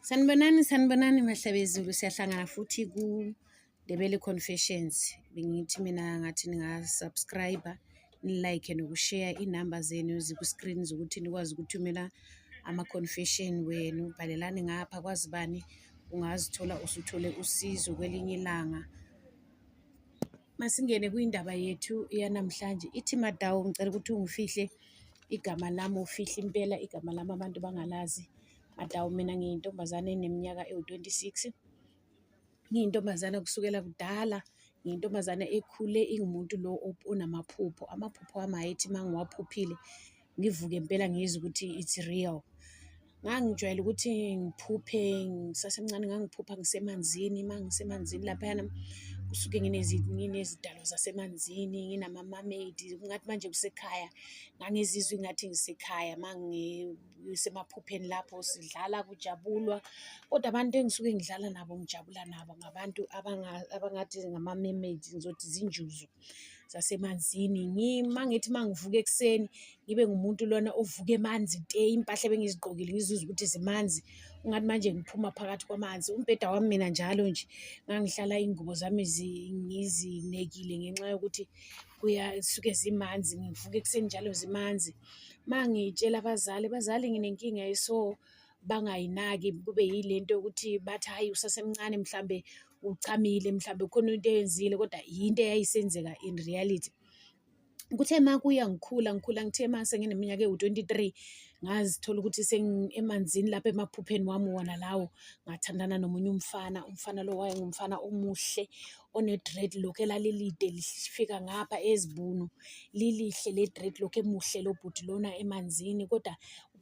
Sanibonani, sanibonani Mahlabezulu, siyahlangana futhi ku-Ndebele Confessions. Bengithi mina ngathi ninga-subscribe, ni-like nokushare iy'namba zenu ziku-screen zokuthi nikwazi ukuthumela ama-confession wenu. Bhalelani ngapha kwazi bani ungazithola usuthole usizo kwelinye ilanga. Masingene kwindaba yethu yanamhlanje. Ithi Madawu, ngicela ukuthi ungifihle igama lami, ufihle impela igama lami abantu bangalazi. Madawu, mina ngiyintombazane eneminyaka ewu-26. Ngiyintombazane kusukela kudala, ngiyintombazane ekhule ingumuntu lo onamaphupho. Amaphupho ami ayethi uma ngiwaphuphile ngivuke impela ngizwe ukuthi it's real. Ngangijwayele ukuthi ngiphuphe ngisasemncane, ngangiphupha ngisemanzini, uma ngisemanzini laphayana kusuke nginezidalwa zasemanzini, nginama-mermaid, kungathi manje kusekhaya. Ngangizizwa ingathi ngisekhaya uma ngisemaphupheni lapho sidlala kujabulwa, kodwa abantu engisuke ngidlala nabo ngijabula nabo ngabantu abangathi ngama-mermaids, ngizothi zinjuzu zasemanzini. Uma ngithi uma ngivuka ekuseni ngibe ngumuntu lona ovuka emanzi te, iy'mpahla ebengizigqokile ngizizwe ukuthi zimanzi, ungathi manje ngiphuma phakathi kwamanzi. Umbheda wami mina njalo nje ngangihlala iy'ngubo zami ngizinekile ngenxa yokuthi kusuke zimanzi, ngivuka ekuseni njalo zimanzi. Uma ngitshela abazali, bazali nginenkinga eso, bangayinaki kube yile nto yokuthi bathi hhayi usasemncane mhlambe uchamile, mhlambe khona into oyenzile, kodwa yinto eyayisenzeka in reality. Kuthe uma kuya ngikhula ngikhula ngithe uma sengineminyaka ewu-23 ngazithola ukuthi emanzini lapha emaphupheni wami wona lawo, ngathandana nomunye umfana. Umfana lo wayengumfana omuhle one-dreadlock elalilide lifika ngapha ezibunu, lilihle le dreadlock, emuhle lo bhuti lona emanzini, kodwa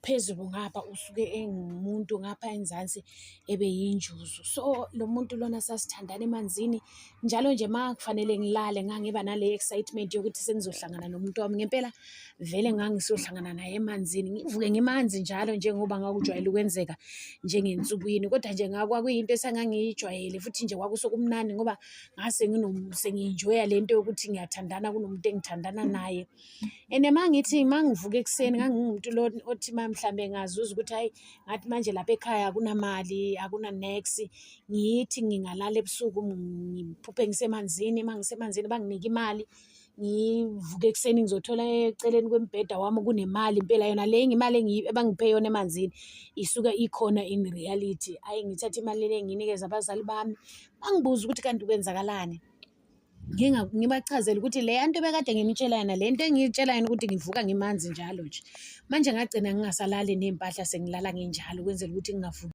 phezulu ngapha usuke engumuntu, ngapha enzansi ebe yinjuzu. So lo muntu lona sasithandana emanzini njalo nje uma kufanele ngilale ngangiba nale excitement yokuthi sengizohlangana nomuntu wami. Ngempela vele ngangisohlangana naye emanzini, ngivuke ngimanzi njalo njengoba ngakujwayele ukwenzeka njengensukwini, kodwa nje kwakuyinto esangangiyijwayele futhi nje kwakusokumnandi ngoba ngase sengi-enjoy-a le nto yokuthi ngiyathandana kunomuntu engithandana naye. And uma ngithi uma ngivuka ekuseni ngangingumuntu lo othi uma mhlambe ngazuza ukuthi hhayi ngathi manje lapha ekhaya akunamali, akuna-niks, ngithi ngingalala ebusuku ngiphuphe ngisemanzini, uma ngisemanzini banginike imali, ngivuke ekuseni ngizothola eceleni kwembheda wami kunemali impela yona le imali ebangiphe yona emanzini isuke ikhona in reality. Hhayi ngithathe imali le ngiyinikeze abazali bami, bangibuze ukuthi kanti kwenzakalani. Ngibachazele ukuthi leya nto ebekade nginitshela yona, le nto engiyitshela yona ukuthi ngivuka ngimanzi njalo nje. Manje ngagcina ngingasalali ney'mpahla sengilala nginjalo ukwenzela ukuthi ngingavuki.